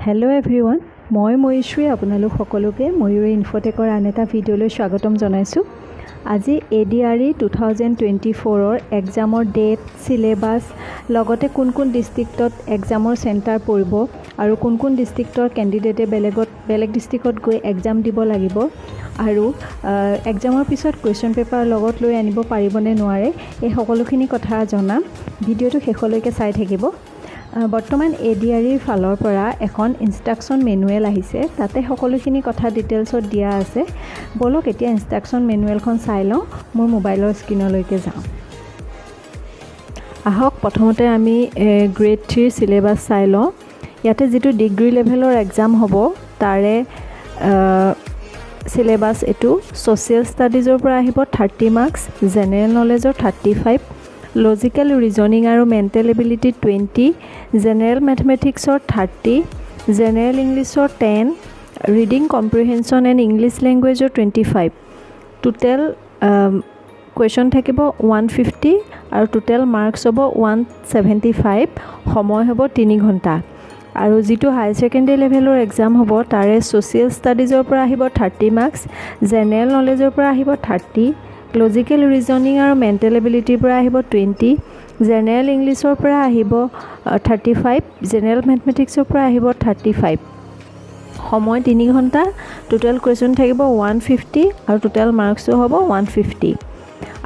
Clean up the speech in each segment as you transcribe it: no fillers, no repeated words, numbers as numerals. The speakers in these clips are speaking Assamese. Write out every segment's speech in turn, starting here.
হেল্ল' এভৰিৱান, মই ময়ূশ্ৰী, আপোনালোক সকলোকে ময়ূৰী ইনফ'টেকৰ আন এটা ভিডিঅ'লৈ স্বাগতম জনাইছোঁ। আজি এডিআৰই 2024ৰ এক্সামৰ ডেট, চিলেবাছ, লগতে কোন কোন ডিষ্ট্ৰিক্টত এক্সামৰ চেণ্টাৰ পৰিব আৰু কোন কোন ডিষ্ট্ৰিক্টৰ কেণ্ডিডেটে বেলেগ ডিষ্ট্ৰিক্টত গৈ এক্সাম দিব লাগিব আৰু এক্সামৰ পিছত কুৱেশ্যন পেপাৰ লগত লৈ আনিব পাৰিবনে নোৱাৰে, এই সকলোখিনি কথা জনাম। ভিডিঅ'টো শেষলৈকে চাই থাকিব। বৰ্তমান এডিআৰইৰ ফালৰ পৰা এখন ইনষ্ট্ৰাকশ্যন মেনুৱেল আহিছে। তাতে সকলোখিনি কথা ডিটেইলছত দিয়া আছে। ব'লক, এতিয়া ইনষ্ট্ৰাকশ্যন মেনুৱেলখন চাই লওঁ। মোৰ মোবাইলৰ স্ক্ৰীণলৈকে যাওঁ আহক। প্ৰথমতে আমি গ্ৰেড 3ৰ চিলেবাছ চাই লওঁ। ইয়াতে যিটো ডিগ্ৰী লেভেলৰ এক্সাম হ'ব, তাৰে চিলেবাছ এইটো। ছ'চিয়েল ষ্টাডিজৰ পৰা আহিব 30 মাৰ্কছ, জেনেৰেল নলেজৰ 35, লজিকেল ৰিজনিং আৰু মেণ্টেল এবিলিটি 20, জেনেৰেল মেথমেটিক্সৰ 30, জেনেৰেল ইংলিছৰ 10, ৰিডিং কম্প্ৰিহেনশ্যন এণ্ড ইংলিছ লেংগুৱেজৰ 25। টোটেল কুৱেশ্যন থাকিব 150 আৰু টোটেল মাৰ্কছ হ'ব 175। সময় হ'ব 3 ঘণ্টা। আৰু যিটো হায়াৰ ছেকেণ্ডেৰী লেভেলৰ এক্সাম হ'ব, তাৰে ছ'চিয়েল ষ্টাডিজৰ পৰা আহিব 30 মাৰ্কছ, জেনেৰেল নলেজৰ পৰা আহিব 30, লজিকেল ৰিজনিং আৰু মেণ্টেল এবিলিটিৰ পৰা আহিব 20, জেনেৰেল ইংলিছৰ পৰা আহিব 35, জেনেৰেল মেথমেটিক্সৰ পৰা আহিব 35। সময় 3 ঘণ্টা। টোটেল কুৱেশ্যন থাকিব 150 আৰু টোটেল মাৰ্কছো হ'ব 150।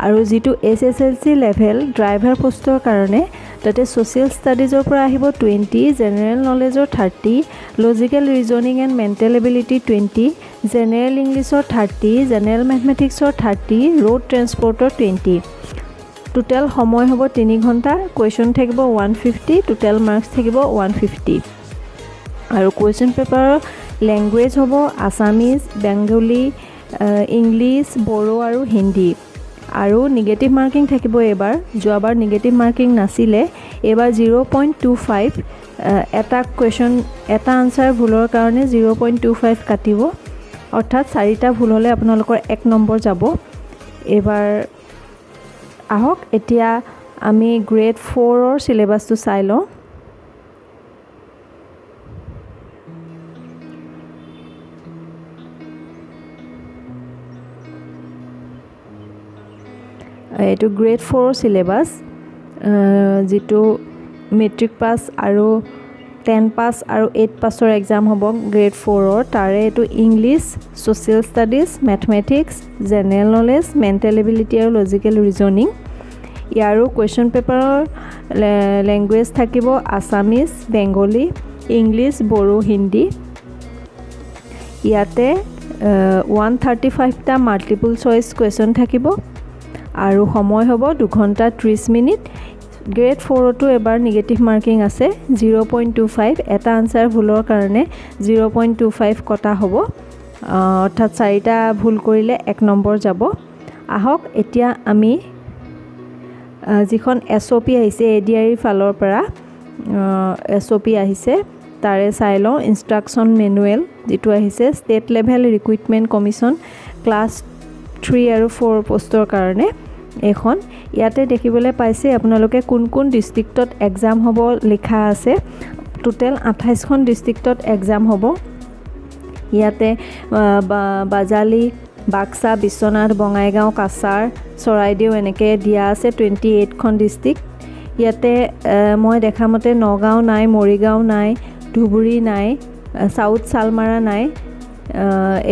আৰু যিটো এইচএছএলচি লেভেল ড্ৰাইভাৰ পষ্টৰ কাৰণে, তাতে ছ'চিয়েল ষ্টাডিজৰ পৰা আহিব 20, general নলেজৰ 30, logical reasoning and mental ability 20, general ইংলিছৰ 30, জেনেৰেল মেথমেটিক্সৰ 30, ৰোড ট্ৰেন্সপৰ্টৰ 20। টোটেল সময় হ'ব 3 ঘণ্টা। কুৱেশ্যন থাকিব 150, টোটেল মাৰ্কছ থাকিব 150। আৰু কুৱেশ্যন পেপাৰৰ লেংগুৱেজ হ'ব আছামিজ, বেংগলী, ইংলিছ, বড়ো আৰু হিন্দী। আৰু নিগেটিভ মাৰ্কিং থাকিব এইবাৰ। যোৱাবাৰ নিগেটিভ মাৰ্কিং নাছিলে। এইবাৰ 0.25, এটা কুৱেশ্যন, এটা আনচাৰ ভুলৰ কাৰণে 0.25 কাটিব। অৰ্থাৎ চাৰিটা ভুল হ'লে আপোনালোকৰ এক নম্বৰ যাব। এইবাৰ আহক, এতিয়া আমি গ্ৰেড 4ৰ চিলেবাছটো চাই লওঁ। এইটো গ্ৰেড 4ৰ চিলেবাছ, যিটো মেট্ৰিক পাছ আৰু 10 পাছ আৰু 8 পাছৰ এক্সাম হ'ব গ্ৰেড 4ৰ, তাৰে এইটো English, social studies, mathematics, general knowledge, mental ability আৰু লজিকেল ৰিজনিং। ইয়াৰো কুৱেশ্যন পেপাৰৰ লেংগুৱেজ থাকিব আছামিজ, বেংগলী, ইংলিছ, বড়ো, হিন্দী। ইয়াতে 135টা মাল্টিপুল চইচ কুৱেশ্যন থাকিব আৰু সময় হ'ব 2 ঘণ্টা 30 মিনিট। গ্ৰেড 4তো এবাৰ নিগেটিভ মাৰ্কিং আছে, 0.25। এটা আনচাৰ ভুলৰ কাৰণে 0.25 কটা হ'ব। অৰ্থাৎ চাৰিটা ভুল কৰিলে এক নম্বৰ যাব। আহক, এতিয়া আমি যিখন এছঅ'পি আহিছে, এডিআৰইৰ ফালৰ পৰা এছঅ'পি আহিছে, তাৰে চাই লওঁ। ইনষ্ট্ৰাকশ্যন মেনুৱেল যিটো আহিছে, State Level Recruitment Commission, class 3 আৰু 4 পষ্টৰ কাৰণে এইখন। ইয়াতে দেখিবলৈ পাইছে আপোনালোকে, কোন কোন ডিষ্ট্ৰিক্টত এক্সাম হ'ব লিখা আছে। টোটেল 28খন ডিষ্ট্ৰিক্টত এক্সাম হ'ব। ইয়াতে বাজালি, বাক্সা, বিশ্বনাথ, বঙাইগাঁও, কাছাৰ, চৰাইদেউ এনেকৈ দিয়া আছে, 28খন ডিষ্ট্ৰিক্ট। ইয়াতে মই দেখা মতে নগাঁও নাই, মৰিগাঁও নাই, ধুবুৰী নাই, চাউথ চালমাৰা নাই।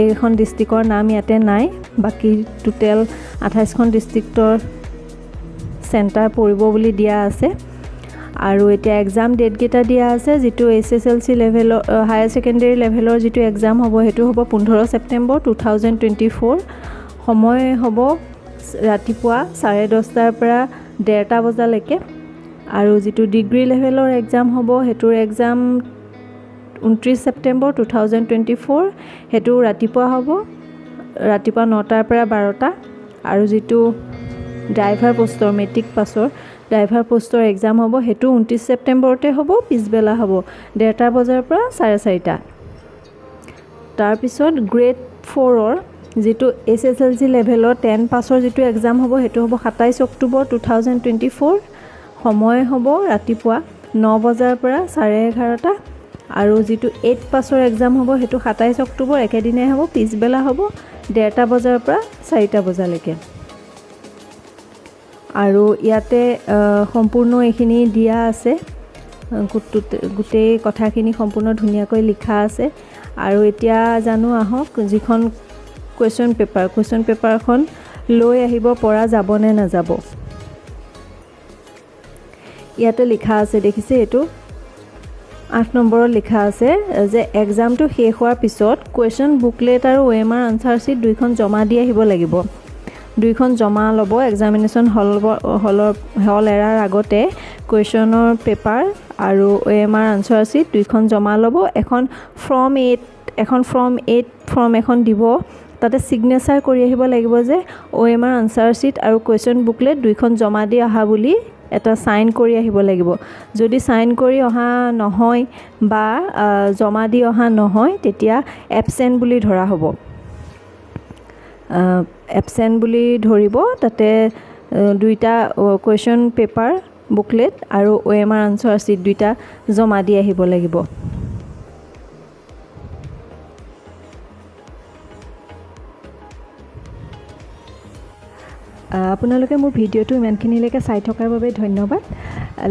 এইখন ডিষ্ট্ৰিক্টৰ নাম ইয়াতে নাই। বাকী টোটেল 28খন ডিষ্ট্ৰিক্টৰ চেণ্টাৰ পৰিব বুলি দিয়া আছে। আৰু এতিয়া এক্সাম ডেটকেইটা দিয়া আছে। যিটো এইচএছএলচি লেভেলৰ, হায়াৰ ছেকেণ্ডেৰী লেভেলৰ যিটো এক্সাম হ'ব, সেইটো হ'ব 15 ছেপ্টেম্বৰ 2024। সময় হ'ব ৰাতিপুৱা 10:30ৰ পৰা 1:30 বজালৈকে। আৰু যিটো ডিগ্ৰী লেভেলৰ এক্সাম হ'ব, সেইটোৰ এক্সাম 29 ছেপ্টেম্বৰ 2024। সেইটো ৰাতিপুৱা হ'ব, ৰাতিপুৱা 9টাৰ পৰা 12টা। আৰু যিটো ড্ৰাইভাৰ পষ্টৰ, মেট্ৰিক পাছৰ ড্ৰাইভাৰ পষ্টৰ এক্সাম হ'ব, সেইটো 29 ছেপ্টেম্বৰতে হ'ব, পিছবেলা হ'ব, 1:30 বজাৰ পৰা 4:30। তাৰপিছত গ্ৰেড 4ৰ যিটো এইচএছএলচি লেভেলৰ 10 পাছৰ যিটো এক্সাম হ'ব, সেইটো হ'ব 27 অক্টোবৰ 2024। সময় হ'ব ৰাতিপুৱা 9 বজাৰ পৰা 11:30। আৰু যিটো 8 পাছৰ এক্সাম হ'ব সেইটো 27 অক্টোবৰ একেদিনাই হ'ব, পিছবেলা হ'ব 1:30 বজাৰ পৰা 4টা বজালৈকে। আৰু ইয়াতে সম্পূৰ্ণ এইখিনি দিয়া আছে, গোটেই কথাখিনি সম্পূৰ্ণ ধুনীয়াকৈ লিখা আছে। আৰু এতিয়া জানো আহক যিখন কুৱেশ্যন পেপাৰ, কুৱেশ্যন পেপাৰখন লৈ আহিব পৰা যাবনে নাযাব। ইয়াতে লিখা আছে, দেখিছে এইটো 8 নম্বৰত লিখা আছে যে এক্সামটো শেষ হোৱাৰ পিছত কুৱেশ্যন বুকলেট আৰু OMR answer sheet দুইখন জমা দি আহিব লাগিব। দুইখন জমা ল'ব এক্সামিনেশ্যন হল এৰাৰ আগতে কুৱেশ্যনৰ পেপাৰ আৰু OMR answer sheet দুইখন জমা ল'ব। এখন ফৰ্ম 8 ফৰ্ম এখন দিব, তাতে ছিগনেচাৰ কৰি আহিব লাগিব যে OMR answer sheet আৰু কুৱেশ্যন বুকলেট দুইখন জমা দি অহা বুলি এটা চাইন কৰি আহিব লাগিব। যদি চাইন কৰি অহা নহয় বা জমা দি অহা নহয় তেতিয়া এবচেণ্ট বুলি ধৰা হ'ব, এবচেণ্ট বুলি ধৰিব। তাতে দুইটা কুৱেশ্যন পেপাৰ বুকলেট আৰু OMR answer sheet দুইটা জমা দি আহিব লাগিব। আপোনালোকে মোৰ ভিডিঅ'টো ইমানখিনিলৈকে চাই থকাৰ বাবে ধন্যবাদ।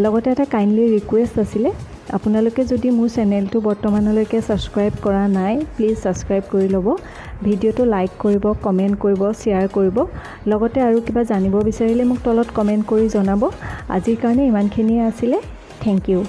লগতে এটা কাইণ্ডলি ৰিকুৱেষ্ট আছিলে, আপোনালোকে যদি মোৰ চেনেলটো বৰ্তমানলৈকে ছাবস্ক্ৰাইব কৰা নাই প্লিজ ছাবস্ক্ৰাইব কৰি ল'ব, ভিডিঅ'টো লাইক কৰিব, কমেণ্ট কৰিব, শ্বেয়াৰ কৰিব। লগতে আৰু কিবা জানিব বিচাৰিলে মোক তলত কমেণ্ট কৰি জনাব। আজিৰ কাৰণে ইমানখিনিয়ে আছিলে, thank U.